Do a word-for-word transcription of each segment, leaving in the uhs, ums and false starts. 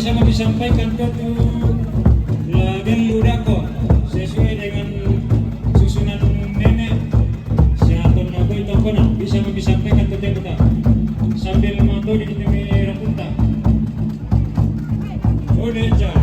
Bisa kami sampaikan tu, tu labellu dako sesuai dengan susunan nenek. Siapa nak kau tongkonan bisa kami sampaikan tu tempat sambil mantau di kita rapunta. Oh, Deja.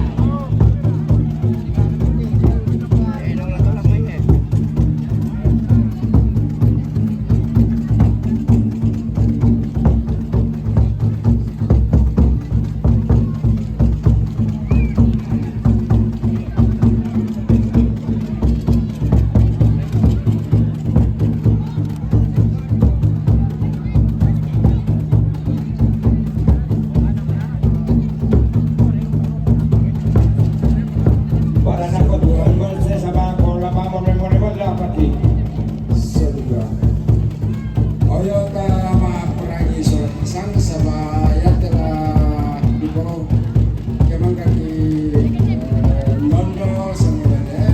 Para nako tuan gol se sama kola pamo memo memo lapati. Seduga. Oyo ta ma perangi surat sang sama ya telah di bawah. Kemang kaki, eh, nondo sama ya.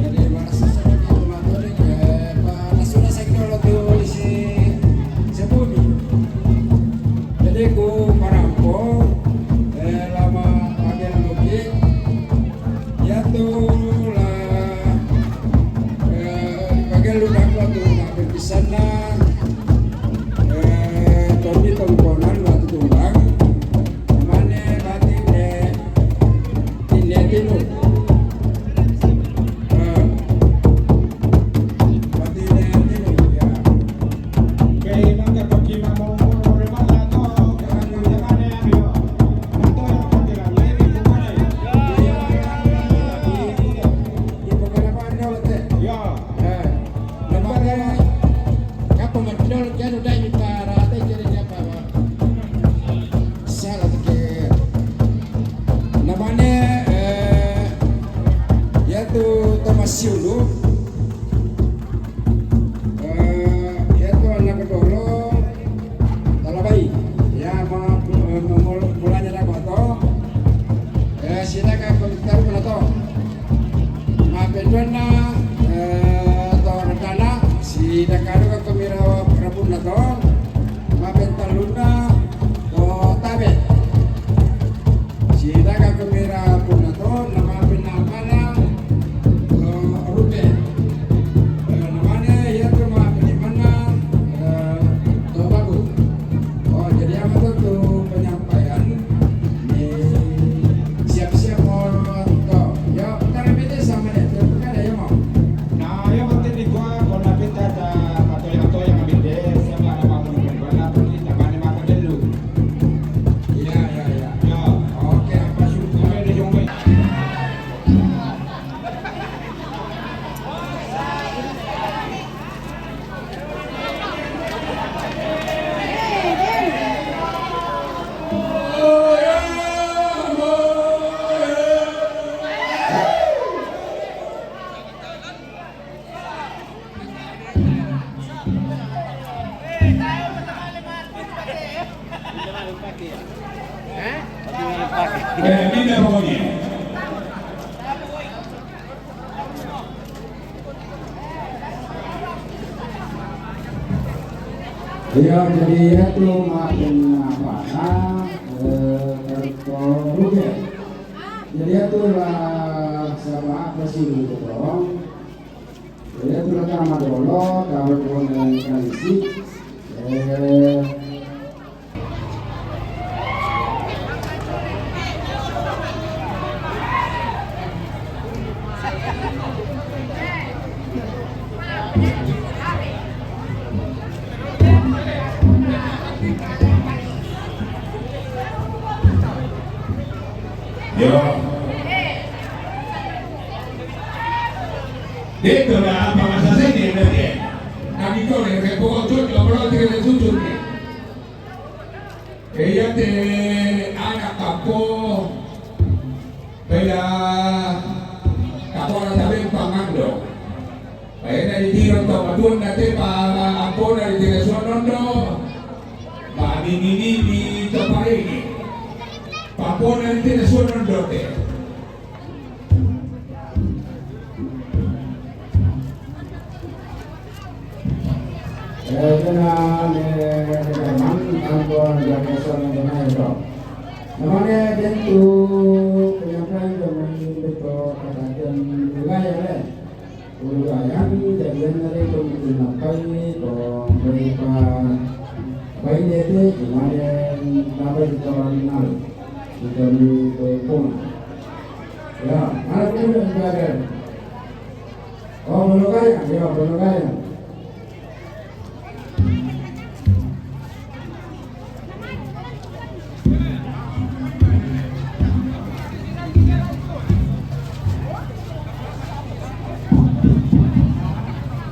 Jadi mana sesuatu tu maturi ke pa nasuna sakit tu isi sebumi. Jadi ku parampo, eh, lama bagian lagi, ya tu lah, eh, bagian lunak lah tu nak berpisah lah, eh, tondi tongkonan lah tu tumbang, mane batin de, tine tinu. Eh, batin de tinu, ya. Salah sikit. Namanya, eh, yaitu Thomas Siulu. Eh, yaitu anak kedolo, Talabai. Ya, ma-, eh, mul-, mulanya dapat to. Eh, sila ka komentar pula to. Mapenduanna, eh, to Radana, sila ka do ka kemira rabunna to. Mapentalunna, to Tabe. Sila ka kemira punna to, na mapenna mana, eh, Ruben. Eh, namanya ya tu mapenna mana, eh, to bagus. Oh, jadi apa tu, tu penyampaian? Ni siap-siap mo to. Ya, perkara bete sama deh. Tu perkara ya mau. Nah, yang penting di gua, kalau nak bete ada atau yang, atau yang bete, siapa ada mau menunggu, gua nak pergi, tak mana makan dulu. Iya, iya, iya. Ya. Oke, apa syukur ada jombe. Eh, pindah pokoknya. Iya, jadi ya tu makin apa, eh, kalau rugi. Jadi ya tu lah sama apa sih gitu dong. Jadi ya tu lah sama dulu, kalau pun yang kali sih, eh, Yo. Detto la, la pagasa seni, perché? Capitone, che poco giorno, però ti che tutto. E io te, ana kapo, pela, kapona tabe pangando. Aina ditiro to matuanna te pa ampona ditiro suanondo. Ba nini-nini to parigi. Pampona ditiro suanondo te. Eh, kena, eh, kena, man, ampona ditiro suanondo. Namanya dia tu penyampaian zaman betul kata dan budaya le. Budaya jadian dari pemimpin apa ini kong mereka apa ini itu kemarin nama kita orang kenal kita ni pun ya mana pun yang belajar. Oh, belum kaya, ya belum kaya.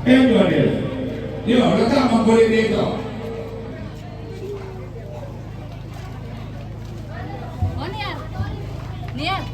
Enyo, Daniel. Yo, lata mangkole dito. Oh, Niar. Niar.